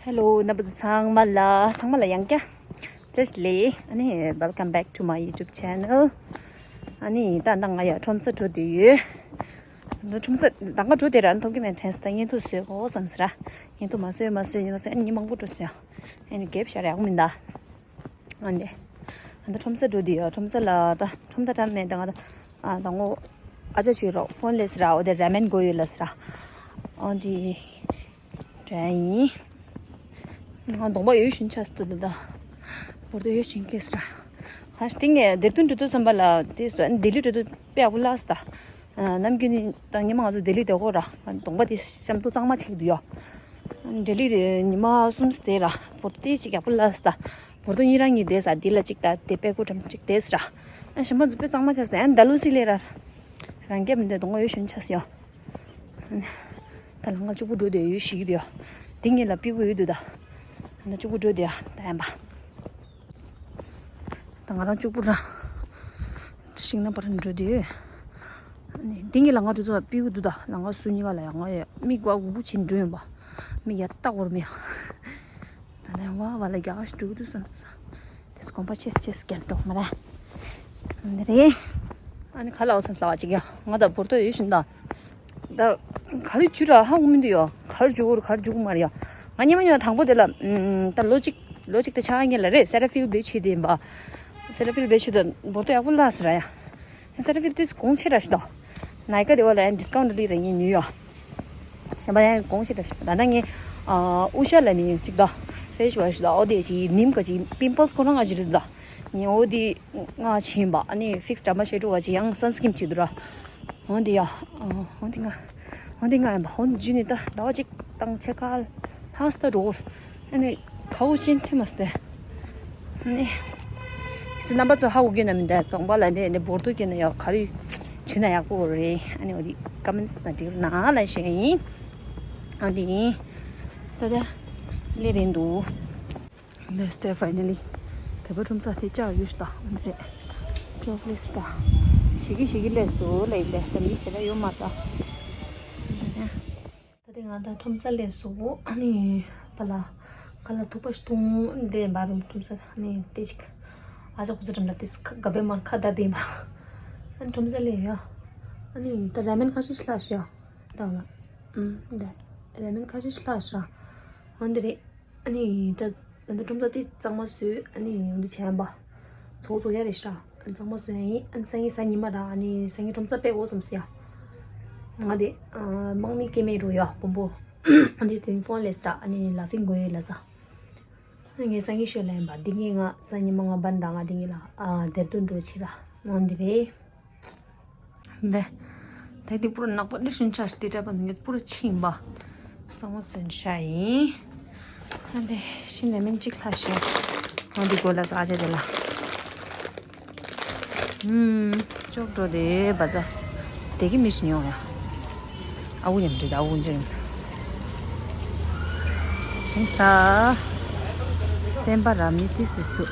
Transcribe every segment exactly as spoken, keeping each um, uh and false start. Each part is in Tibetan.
Hello, རྣམ་པ་ཚོ་ཚང་མ་ལ་ཚང་མ་ལ་ཡང་བསྐྱར་བཀྲ་ཤིས་བདེ་ལེགས། ཨ་ནི་welcome back to my YouTube channel. ཨ་ནི་ད་ལྟ་ང་ཡང་ཁྲོམ་ས་འགྲོ་བསྡད་ཡོད། ད་ཁྲོམ་ས་ད་ང་འགྲོ་བསྡད་ར་ཐོབ་ཀྱི་མེད། དྲན་སོང་། ད་བརྙན་ཐུང་བཟོས་དགོས་བསམ་ཟེར་ར། བརྙན་ཐུང་མ་བཟོས་མ་བཟོས་ཉི་མ་བཟོས། ཨ་ནི་མི་མང་པོ་འགྲོ་སོང་ཡ། ཨ་ནི་རྒྱབ་ཤར་ཡག་པོ་མིན་ད། ཨ་ནི། ཨ་ད་ཁྲོམ་ས་འགྲོ་དུས་ཡོད། ཁྲོམ་ས་ལ་ད་ཁྲོམ་ས་འགྲམ་ནས་ད་ང་ད་ཨ་ད་ངོ་ཨ་ཅག་ཅིག་རོགས་ཕོན་སླེབས་ཟེར་ར། འོ་དེ་ར་མེན་དགོས་ཡོད་ལབ་ཟེར་ར། ཨ་དེ་དྲན་ཡིན། ང་གདོང་པ་ཡོད་བཞིན་ཆགས་སོང་ད། ད་བོར་དོ་ཡོད་བཞིན་སྐྱེས་ཟེར་ར། ཧ་ཤ་ཏིང་ངས་དེར་ཐོན་འགྲོ་དུས་ཙམ་པ་ལ་དེ་སོ་ལྡི་ལི་འགྲོ་དུས་དཔེ་ཡག་པོ་ལགས་སོང་ད། ནམ་རྒྱུན་ནི་ད་ཉི་མ་ང་ཚོ་ལྡི་ལི་བསྡད་ཀྱི་ཡོད་ར། གདོང་པ་དེ་ཤམ་ཐུག་གཙང་མ་བྱེད་ཀྱི་འདུག་ཡ། ལྡི་ལི་རེད། ཉི་མ་གསུམ་བསྡད་ར། བོར་དོ་ཅིག་ཡག་པོ་ལགས་སོང་ད། བོར་དོ་གཉིས་རང་གཉིས་བསྡད་ས་འདི་ལ་གཅིག་ད་དེ་པད་ཀོ་འགྲམ་གཅིག་བསྡད་ས་ར། ཨ་གཞན་པ་ཚོ་དཔེ་གཙང་མ་ཆགས་སོང་། ཨ་ནི་ད་ལུ་སི་ལས་ར། རང་རྒྱབ་མི་འདུག་གདོང་པ་ཡོད་བཞིན་ཆགས་སོང་ཡ། ཨ་ནི་ད་ལམ་ཁ་གཅིག་པུ་འགྲོ་བསྡད་ཡོད་ཤིག་རེད་ཡ། འདི་གཉིས་ལ་པི་གུ་ཡོད་འདུག་ད། ཨ་ནི་གཅིག་པུ་འགྲོ་བསྡད་ཡ་ད་ཡན་པ། ད་ང་རང་གཅིག་པུ་ར། ཤིང་ནགས་པ་ར་འགྲོ་དུས། ཨ་ནི་འདི་གཉིས་ལ་ང་འགྲོ་ཚོ་པི་གུ་འདུག་ད། ལ་ང་སུ་གཉིས་ཀ་ལ་ཡང་ང་ཡ་མིག་བ་འུ་བུ་ཕྱིན་འགྲོ་ཡོང་པ། མིག་ཡ་ལྟ་བོར་མི་ཡ། ད་ནས་བ་བ་ལ་རྒྱ་ག་ཞིག་འགྲོ་གི་འདུག་བསམ་འདུག་ས། དེ་སུ་གོམ་པ་ཆེས་ཆེས་རྒྱན་འགྲོ་མ་རེད། འདི་རེད། ཨ་ནི་ག་ལ་འོ་སེམས་ལ་བ་ཅིག་ཡ། ང་ད་བོར་དོ་ཡོད་བཞིན་ད། ད་ག་རེ་བྱུ་ར་ཧ་གོ་མི་འདུག་ཡ། ག་རེ་བྱུ་གོ་ར་ག་རེ་བྱུ་གོ་མ་རེད་ཡ། ང་ཉི་མ་ཉི་མ་དང་པོ་དེ་ལ་ཨམ། ད་ལོ་གཅིག་ལོ་གཅིག་དང་ཕྱེད་ཀ་སྔོན་ལ་རེད། སེ་ཊ་ཕིལ་བེད་ཆོས་དེ་ཡིན་པ། སེ་ཊ་ཕིལ་བེད་ཆོས་དང་བོར་དོ་ཡག་པོ་ལགས་ཟེར་ར་ཡ། སེ་ཊ་ཕིལ་དེ་གོང་ཆེ་ར་ཞིག་དང་། ནའི་ཀ་དེ་བ་ལ་ཡང་ཌི་སི་ཀའུན་ཊི་ལི་ར་ཡིན་ཉུལ་ཡ། གཞན་པ་ཡང་གོང་ཆེ་ར་ཞིག་ད་ལྟ་ངས་ཨ་ཨུ་ཤ་ལ་ནི་གཅིག་དང་ཕེ་ཤི་ཝ་ཤི་དང་འོ་དེ་ཅིག་ནིམ་ཀ་ཅིག་པིམ་པལ་སི་ཁོ་རང་ང་ཞིག་རེད་ད། ངས་འོ་དེ་ང་བྱིན་པ། ཨ་ནི་ཕིག་སི་འདྲ་མ་བྱེད་འགྲོ་བ་ཅིག་ཡང་སན་སི་ཀིམ་བྱེད་འདུག་ར། འོ་དེ་ཡ། འོ་དེ་ང་འོ་དེ་ང་ཡིན་པ། འོ་འཇུ་ནི་ད་ཟླ་བ་གཅིག་དང་ཕྱེད་ཀ་ལྷག་སྟེ་འགྲོ། ཨ་ནི་ཁ་བོ་ཅན་ཐེ་མ་སྟེ། ཨ་ནི་སི་རྣམ་པ་ཚོ་ཧ་གོ་གི་ན་མི་འདུག་གདོང་པ་ལ་འདི་འདི་བོར་དོ་གི་ན་ཡ་ག་རེ་བྱུ་ན་ཡག་པོ་རེད། ཨ་ནི་འོ་དེ་ཀ་མེན་ཊི་ནང་བྲིས་རོགས་གནང་ལབ་བཤད་ཡིན། འོ་དེ་ཡིན། ད་ལྟ་སླེབས་རན་འདུག་ལེས་ཏེ་ཕའི་ནལ་ལི། བོད་པ་ཁྲོམ་ས་དེ་ལྕགས་ཡོད་ཤག་ད་འདི་རེད། ཅོག་ལེས་ད། ཞིག་གི་ཞིག་གི་ལེས་འདུག་ལེ་ལེ་ད་མི་ཞེ་དྲག་ཡོད་མ་ད། ད་དེ་ང་ད་ཁྲོམ་ས་སླེབས་སོང་། ཨ་ནི་པ་ལ་ཁ་ལ་ཐུག་པ་ཞིག་བཏུང་དེ་འབའ་རུམ་ཁྲོམ་ས་ཨ་ནི་དེ་ཅིག་ཨ་ཅག་ཁུ་ཚ་འགྲམ་ལ་དེ་སི་ཁ་ག་བེ་མར་ཁ་བརྡ་དེ་མ། ཨ་ནི་ཁྲོམ་ས་སླེབས་ཡོད། ཨ་ནི་ད་ར་མེན་ཁ་ཤས་ཤིག་ལྷག་ཤག་ད་ང་། ཨུམ་ད་ར་མེན་ཁ་ཤས་ཤིག་ལྷག་ཤག་འོ་འདི་རེད། ཨ་ནི་ད་ད་ཁྲོམ་ས་དེ་གཙང་མ་བཟོས། ཨ་ནི་འདི་བྱས་པ། ཚོགས་ཚོགས་ཡ་རེད་ཤག་ཨ་གཙང་མ་བཟོས་ཡིན། ཨ་ནི་སང་ཉིན་གཟའ་ཉི་མ་ར། ཨ་ནི་སང་ཉིན་ཁྲོམ་ས་ཕེབས་དགོས་བསམ་སི་ཡ། ང་དེ་ཨ་དམག་མི་སྐྱེ་དམན་རུ་ཡ་བུ་མོ། ཨ་ནི་དེ་ཕོན་སླེབས་ར། ཨ་ནི་ལ་ཕིང་དགོས་ཡོད་ལབ་ས། ཨ་ནི་ངས་སང་ཉིན་ཤོད་ལབ་ཡིན་པ། འདི་ངས་ང་གཟའ་ཉི་མ་ང་བན་དང་ང་འདི་ངས་ལ་ཨ་དེར་དུ་འགྲོ་ཕྱིར་ར་ནང་འདི་རེད། འདི། ད་འདི་པུ་ར་ནག་པོ་འདི་ཤུན་ཆ་ཏི་ཏྲ་པ་འདི་ངས་པུ་ར་ཕྱིན་པ། གཙང་མ་བཟོས་ཤ་ཡིན། ཨ་འདི་ཤི་ནས་མིན་གཅིག་ལྷག་ཤ། ང་འདི་གོ་ལ་ཟ་ཅེ་དེ་ལ། ཨུམ། ཅོག་འགྲོ་དེ་བ་ཛ། དེ་གི་མི་ཤི་ཉོ་ཡ། ཨ་བུ་ཉམས་འདྲེ་ད་ཨ་བུ་འཇོ་ཉམས། ཁྱིམ་ས། བསྟན་པ་ར་མི་ཏིས་ཏིས་ཏུ།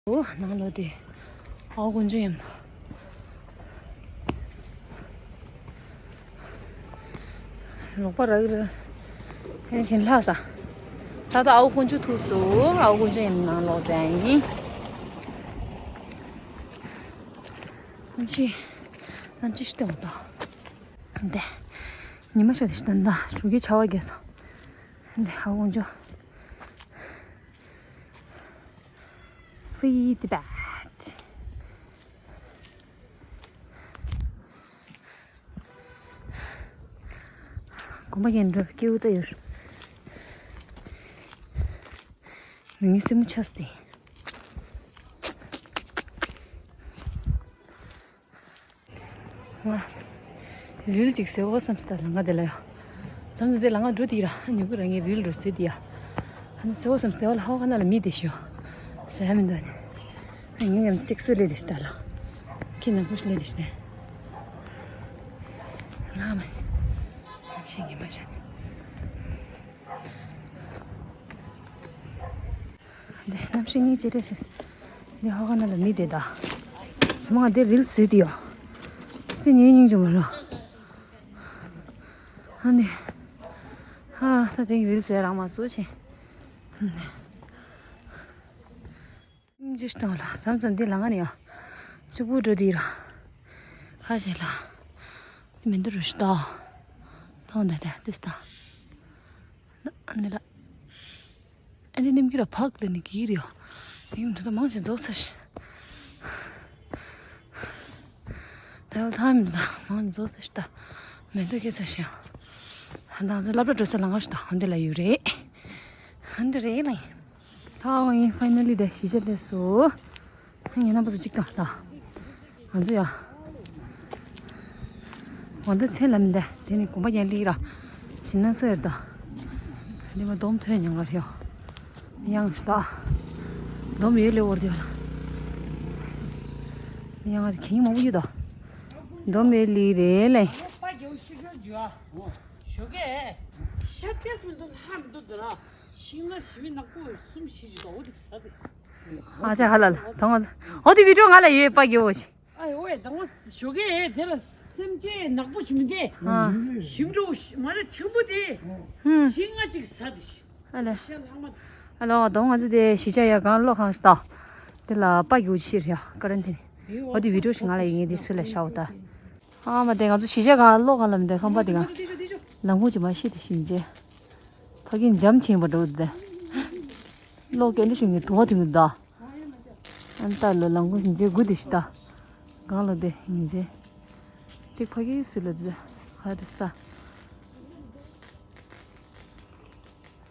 འོ་ནང་ལོགས་དེ། ཨའོ་དཀོན་མཆོག་ཡམ་ན། ལོག་པ་རག་རེད། ཡང་ཞིན་ལྷག་ས། ད་ལྟ་ཨའོ་དཀོན་མཆོག་ཐུག་སོང་། ཨའོ་དཀོན་མཆོག་ཡམ་ནང་ལོག་དྲན་ཡིན། ཁོང་ཅི། ནམ་ཅི་ཤི་ཏེ་འོང་ད། འདི། ཉི་མ་ཤར་ཏེ་ཤི་ཏེ་འདི་དྲུག་གི་ཆར་པ་རྒྱག་སོང་། འདི་ཧ་འོང་ཅོ། ཧུའི་ཏི་པ། མ་ཡིན་འགྲོ་སྐྱེ་བོ་ད་ཡོད། ངའི་སེམས་ཆགས་ཏེ། ང་རིལ་ཅིག་བཟོས་འོ་བསམ་སྟེ་ལ་ང་དེ་ལ་ཡོད། མཚམས་མཚམས་དེ་ལ་ང་འགྲོ་དེ་ར་ཉོ་གི་ར་ངའི་རིལ་འགྲོ་བཟོས་དེ་ཡ། ཨ་ནི་བཟོས་འོ་བསམ་སྟེ་བ་ལ་ཧ་བ་ཁ་ན་ལ་མི་དེ་ཤོ། བཟོས་ཡ་མི་འདུག་ཨ་ནི། ངའི་ཡང་ཅིག་བཟོས་ལེ་དེ་ཤི་ད་ལ། ཁྱི་ནང་ཁུ་ཤི་ལེ་དེ་ཤི་ནས། ང་མ་ནི། ཤི་ངེ་མ་ཤ་ནི། འདི་གནམ་གཤིས་སྙིང་རྗེ་རེད་ཤག་འདི་ཧོ་ཁ་ན་ལ་མི་བསྡད་ད། ཞི་མ་ང་འདི་རིལ་བཟོས་དེ་ཡོད། སི་ཉེ་སྙིང་རྗེ་མ་རོ། ཨ་ནི། ཧ་ས་དེང་རིལ་བཟོས་རང་མ་བཟོ་ཆེ། སྙིང་རྗེ་ཞིག་བཏང་ལ་མཚམས་མཚམས་འདི་ལ་ང་ནི་ཡང་གཅིག་པུ་འགྲོ་དེ་ར། ཁ་ཤས་ལ། མི་འདུག་རུ་ཞིག་ད། མཐོང་ད་ད་དེ་ལྟ། ཨ་ནི་ལ། ཨ་ནི་ནིམ་གི་ར་ཕག་ལ་ནི་གི་རེད། ཡིན་འདི་ད་མང་ཞིག་རྫོགས་ཚར་ཤག་ད་ཡོད་ཐང་མི་ད་མང་རྫོགས་ཚར་ཤག་ད། མེ་ཏོག་སྐྱེས་ཚར་ཤག་ཧ་ད་ཚོ་སློབ་གྲྭ་འགྲོ་ས་ལ་ང་ཞིག་ད་ཧ་འདི་ལ་ཡོད་རེད། ཧ་འདི་རེད་ལ་ཡིན། ད་ཨོ་ཡིན་ཕའི་ནལ་ལི་ད་གཞིས་ཆགས་སླེབས་སོ། ཧ་ངའི་རྣམ་པ་ཚོ་གཅིག་དང་ད། ང་ཚོ་ཡ། ང་ཚོ་མཚན་ལམ་འདི་དེ་ནི་དགོན་པ་ཡན་ལི་ར། ཞིན་ན་སོ་ཡར་ད། འདི་མ་སྡོམ་ཐོན་ཉང་ལ་རེད། ཡང་ཞུ་ད། སྡོམ་ཡོད་ལེ་འོར་དེ་བ་ལ། ཡང་ང་ཚོ་གིང་མང་པོ་ཡོད་ད། སྡོམ་ཡོད་ལི་རེད་ལེ། ཞོགས་ཀས་ཤ་ཏེས་མི་འདུག་ལྷ་མི་འདུག་དེ་ར། ཤིང་ལ་ཞི་མི་ནག་པོ་གསུམ་བཞི་ཅིག་འདུག་འོ་དེ་ཟ་དེ། ཨ་ཅག་ཧ་ལ་ལ་དང་ང་ཚོ། འོ་དེ་བི་ཌིའོ་ང་ལ་ཡོད་པ་གི་འོ་ཅི། ཨ་ཡོ་ཨེ་དང་ང་ཞོགས་ཀས་དེ་ལ་སེམས་ཅན་ནག་པོ་ཞི་མི་དེ། ཨ། ཞིམ་འགྲོ་མ་ར་ཆེན་པོ་དེ། ཧུམ། ཤིང་ང་གཅིག་ཟ་དེ་ཤི། ཨ་ལ། ཤ་ལྷག་མ། ཨ་ལ་དང་ང་ཚོ་དེ་གཞིས་ཆགས་ཡ་གང་ལོ་གང་ཞིག་ད། དེ་ལ་པ་གི་འོ་ཅི་ཤི་རེད་ཡ་ཀ་རན་དེ་ནི། འོ་དེ་བི་ཌིའོ་ཞིག་ང་ལ་ཡིན་ངེས་དེ་ཚུལ་ལ་ཤའོ་ད། ཨ་མ་དེ་ང་ཚོ་གཞིས་ཆགས་གང་ལོག་གང་ལ་མི་དེ་ཁང་པ་དེ་གང་ལང་ཁུག་ཅིག་མ་ཤི་དེ་ཤི་མི་རྗེ། ཕ་གི་འཇམ་ཆེན་པོ་འགྲོ་དེ། ལོག་གན་འདྲ་ཤི་ངེ་དུ་བ་དུ་ངེ་ད། ཨན་ཏ་ལོ་ལང་ཁུག་མི་རྗེ་དགུ་དེ་ཤི་ད། གང་ལོ་དེ་མི་རྗེ། གཅིག་ཕ་གི་སུ་ལོ་དེ་ཧ་དེ་ས།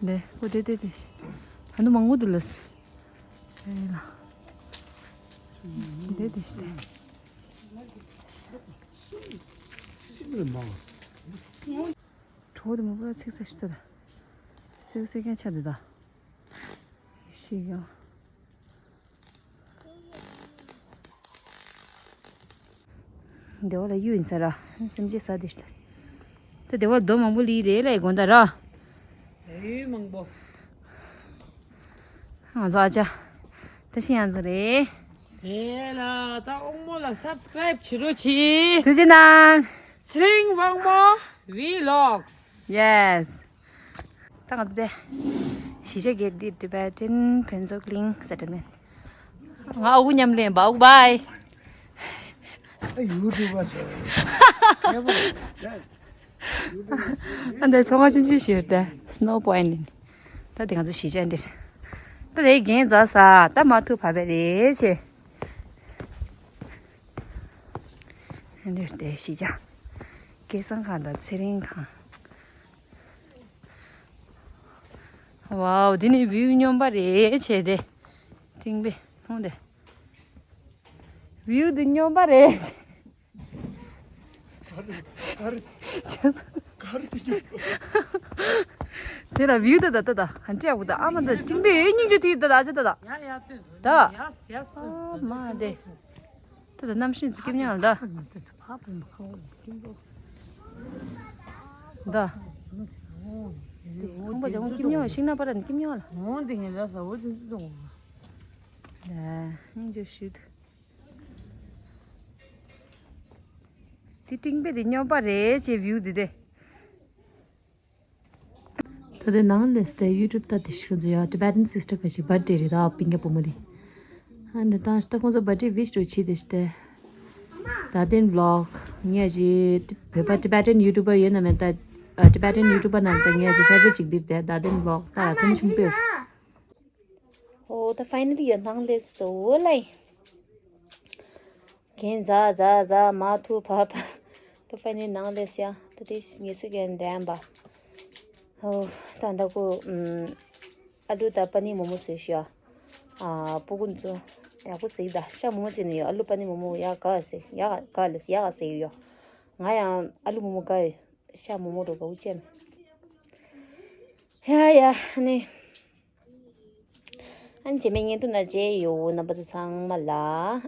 དེ་ཁོ་དེ་དེ་དེ་ཤི། ཨ་ནུ་མང་པོ་དེ་ལོ་སི། ཨེ་ལ། འདི་འདི་ཞིག་གྲོགས་དེ་མོ་པ་ཚིག་ཚ་ཞིག་ད། ཚིག་ཚིག་ཀྱང་ཆ་འདི་ད། ཤིག་ཡང་། སྡེ་བ་ལ་གཡུ་ཡིན་ས་ར། སེམས་ཅན་ཟ་དེ་ཤི། ད་སྡེ་བ་རྡོ་མང་པོ་ལི་རེད་ལས་དགོན་ད་ར། གཡུ་མང་པོ། ང་ཚོ་ཨ་ཅག་ད་ཤི་ཡང་ཚོ་རེད། དེ་ལ་ད་ཨོང་མོ་ལ་སབ་སི་ཀ་རེབ་བྱེད་རོགས་གྱིས། ཐུགས་རྗེ་གནང་། ཚེ་རིང་དབང་མོ་ཝི་ལོག་སི། ཡེ་སི། ད་ང་ཚོ་དེ་གཞིས་ཆགས་བརྒྱད་འདི་ཊི་བེ་ཊན་ཕུན་ཚོགས་གླིང་སེ་ཊལ་མེན་ཊི། ང་ཨ་ཁུ་མཉམ་ལེན་པ་ཨ་ཁུ་བྷའི། ཡུ་ཊུབ་པ་ཚོ་ཁྱད་པར་ཡོད་རེད། ཡུ་ཊུབ་པ་ཚོ་ཨ་འདི་ཚོང་ཁང་ཆུང་ཆུང་ཞིག་ཡོད་དེ་སི་ནོ་པོ་ཡིན་ནི། ད་དེ་ང་ཚོ་གཞིས་ཆགས་འདིར། ད་དེ་རྒན་རྫ་ས་ད་མ་ཐུག་བ་བས་རེད་ཆེ། འདིར་དེ་གཞིས་ཆགས། སྐལ་བཟང་ཁང་དང་ཚེ་རིང་ཁང་། ཝའོ་འདི་ནི་བིའུ་སྙོམས་པ་རེད་ཆེ་དེ། སྤྲིན་པས་མཐོང་དེ། བིའུ་འདི་སྙོམས་པ་རེད། དེ་ལ་བིའུ་ད་ད་ད་ད་ཧན་ཅི་ཡག་པོ་ད་ཨ་མ་ད་སྤྲིན་པས་སྙིང་རྗེ་དེ་ད་ད་ཅི་ད་ད། ད། ཨ་མ་དེ། ད་ད་གནམ་གཤིས་ཚོ་སྐྱིད་མྱོང་ལ་ད། ད། ཁང་པ་ཇག་མོ་སྐྱིད་མྱོང་ཤིང་ནགས་པ་ར་ནི་སྐྱིད་མྱོང་ལ། འོང་དེ་ངས་ལ་ས་འོ་དེ་འདི་འདི་འོང་། ལ་སྙིང་རྗེ་ཞུ། དེ་སྤྲིན་པས་དེ་སྙོམས་པ་རེད་ཅེས་བིའུ་དེ་དེ། ད་དེ་ནང་ལས་ཏེ་ཡུ་ཊུབ་ལྟ་དེ་ཤི་ཁོང་ཚོ་ཡ་ཊི་བེ་ཊན་སི་སི་ཊར་ཁ་ཤས་བར་ཐི་ཌེ་རེད་ད་སྤུན་ཀྱག་བུ་མོ་རེད། ཨ་འདྲ་ད་ད་ཁོང་ཚོ་བར་ཐི་ཌེ་ཝིཤ་འགྲོ་བྱེད་དེ་ཤི་ཏེ། ད་དེན་བི་ལོག་ངས་ཀྱི་བོད་པ་ཊི་བེ་ཊན་ཡུ་ཊུབ་པར་ཡོད་ན་མེད་ད། ཊི་བེ་ཊན་ཡུ་ཊུབ་པར་ནང་ད་ངས་ཀྱི་ཕེ་བ་རི་ཊི་ཅིག་འདིར་ཏེ་ད་དེན་བི་ལོག་ད་ཐུན་ཆུང་པོས། ཨོ་ད་ཕའི་ནལ་ལི་ཡ་ནང་ལས་སོ་ལའི། གན་ཛ་ཛ་ཛ་མ་ཐུ་ཕ་ཕ། ད་ཕའི་ནལ་ལི་ནང་ལས་ཡ་ད་དེ་ངེས་སུ་གན་ལྡན་པ། ཨོ། ད་ད་ཁོ་ཨམ། ཨ་ལུ་ད་པ་ནི་མོ་མོ་བཟོས་ཤག་ཨ། སྤུ་གུ་ཚོ་ཡག་པོ་བཟོས་ད། ཤ་མོ་མོ་བཟོས་ནས་ཡོད། ཨ་ལུ་པ་ནི་མོ་མོ་ཡག་ག་བཟོས། ཡག་ག་ལ་ཡག་ག་བཟོས་ཡོད། ང་ཡང་ཨ་ལུ་མོ་མོ་དགའ་ཡོད། ཤ་མོ་མོ་རོ་ག་འུ་ཅན། ཡ་ཡ་ནི། ཨ་ནི་རྗེས་མའི་བརྙན་ཐུང་ནང་མཇལ་ཡོང་། རྣམ་པ་ཚོ་ཚང་མ་ལ།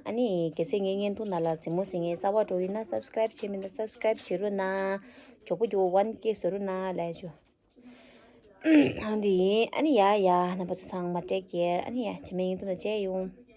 ཨ་ནི་གལ་སྲིད་ངའི་བརྙན་ཐུང་ནང་ལ་གཟིགས་མོ་གཟིགས་མཁན་གསར་པ་འགྲོ་ཡིན་ན་སབ་སི་ཀ་རེབ་བྱས་མེད་ན་སབ་སི་ཀ་རེབ་བྱེད་རོགས་གནང་། མགྱོགས་པོ་མགྱོགས་པོ་ཝན་ཀེ་བཟོ་རོགས་གནང་ལབ་ཞུ། ཨ་འདི་ཡིན། ཨ་ནི་ཡ་ཡ་རྣམ་པ་ཚོ་ཚང་མ་ཊེག་ཀེར། ཨ་ནི་ཡ་རྗེས་མའི་བརྙན་ཐུང་ནང་མཇལ་ཡོང་།